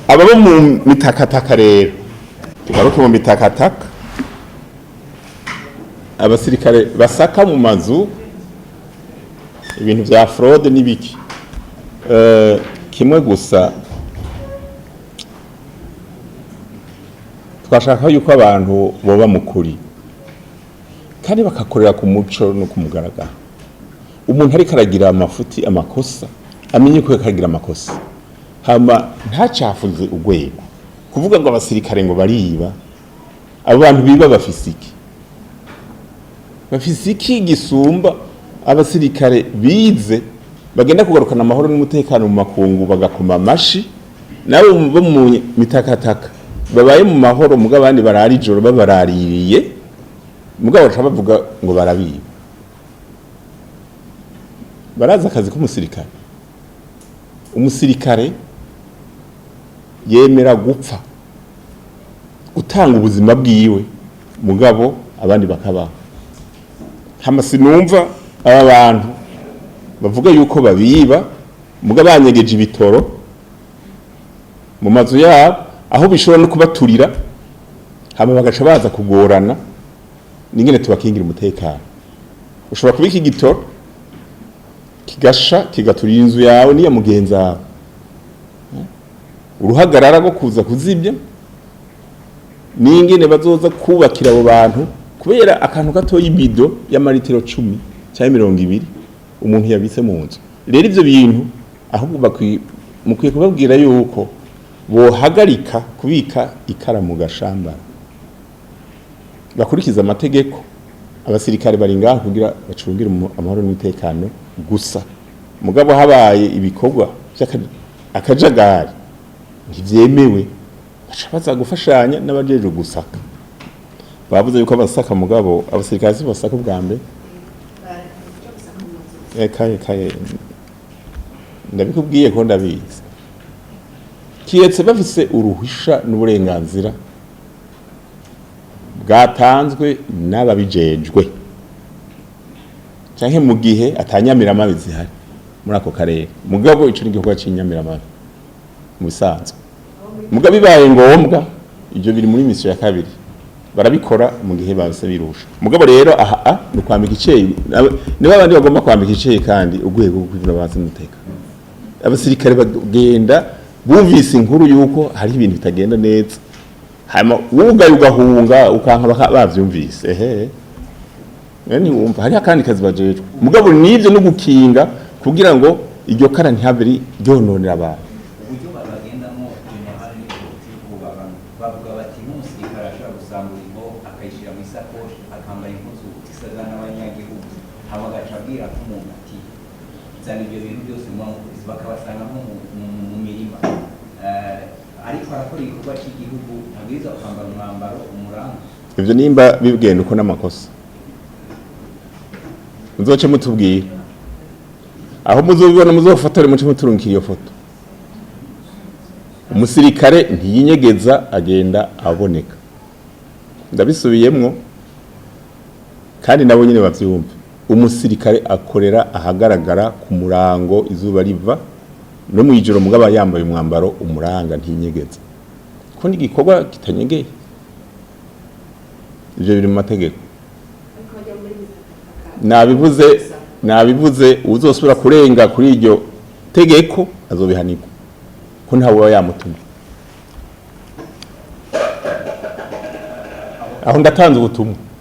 Ababa mu mitakataka rero, tugaruke mu mitakataka, abasirikare basaka mu mazu ibintu vya fraude n'ibiki. Kimwe gusa twashaka yuko abantu boba mukuri kandi bakakorera ku muco no ku mugaragaro. Umuntu ariko aragira amafuti, amakosa, amenye ko ariko aragira amakosa, hama ntacafuze urwego. Kuvuga ngo abasirikare ngo bariba, abo bantu biba bafise iki? Bafise iki gisumba abasirikare bize bagenda kugarukana amahoro n'umutekano mu makungu bagakoma amashi, nabo bo mu mitakataka babaye mu mahoro, mugabo abandi barara ijoro babaraririye, mugabo baca bavuga ngo barabiba? Barazi akazi k'umusirikare? Umusirikare yemera gupfa, gutanga ubuzima bwiwe, mugabo abandi bakabaho. Hama sinumva aba bantu bavuga yuko babiba, mugabo banyegeje ibitoro mu mazu yabo aho bishobora no kubaturira, hama bagaca baza kugorana n'ingene tubakingira umutekano. Ushobora kubika igitoro kigasha kigaturira inzu yawe n'iya mugenzi wawe, uruhagarara rwo kuza kuzibya n'ingene bazoza kubakira abo bantu kubera akantu gatoya, ibido y'amaritiro 10 cyangwa 20 umuntu yabitse mu nzu. Rero ivyo bintu ahubwo mukwiye kubabwira yuko bohagarika kubika ikara mu gashambara, bakurikiza amategeko. Abasirikare bari ngaho kugira bacungire amahoro n'umutekano gusa, mugabo habaye ibikorwa akajagari ntivyemewe, baca baza gufashanya n'abajejwe gusaka. Bavuze yuko abasaka, mugabo abasirikare si basaka ubwa mbere. Eka eka, ndabikubwiye ko ndabizi, kiretse bafise uruhusha n'uburenganzira bwatanzwe n'ababijejwe, canke mu gihe atanyamiramabi zihari muri ako karere. Mugabo ico ni igikorwa c'inyamiramabi mu bisanzwe, mugabo bibaye ngombwa, ivyo biri muri mission ya kabiri, barabikora mu gihe base birusha. Mugabo rero aha ni kwambika iceyi, niba abandi bagomba kwambika iceyi kandi urwego rwo kwivuna abansi n'umutekano. Abasirikare bagenda bumvise inkuru yuko hari ibintu bitagenda neza, hanyuma wugaye ugahunga ukanka bavyumvise, ehe ntiwumva hariho akandi kazi bajejwe. Mugabo nivyo no gukinga kugira ngo iryo kara ntihave ryononera abantu. Uburyo bagendamo, général, ni politiki. Ubu abantu bavuga bati nk'umusirikare ashobora gusambura inkoho akayishyira mu isakoshi, akambara impuzu zisa n'abanyagihugu, hama agaca abwira nk'umuntu ati zana ibyo bintu byose muba mukubise, bakabasanga nko mu mirima. Ariko arakora igikorwa cy'igihugu, ntabwirizwa kwambara umwambaro umuranga. Ivyo nimba bigenda uko n'amakosa, muzoce mutubwira aho muzobibona, muzofotore, muce muturungikira iyo foto. Umusirikare ntiyinyegeza, agenda aboneka. Ndabisubiyemwo kandi nabo nyine bavyumve: umusirikare akorera ahagaragara ku murango, izuba riva no mwijoro, mugabo yambaye umwambaro umuranga, ntiyinyegeza, ko ni igikorwa kitanyegeye. Ivyo biri mu mategeko. Nabivuze, nabivuze, uzosubira kurenga kuri iryo tegeko azobihanirwa, ko ntawe uba yamutumye. Aho ndatanze ubutumwa.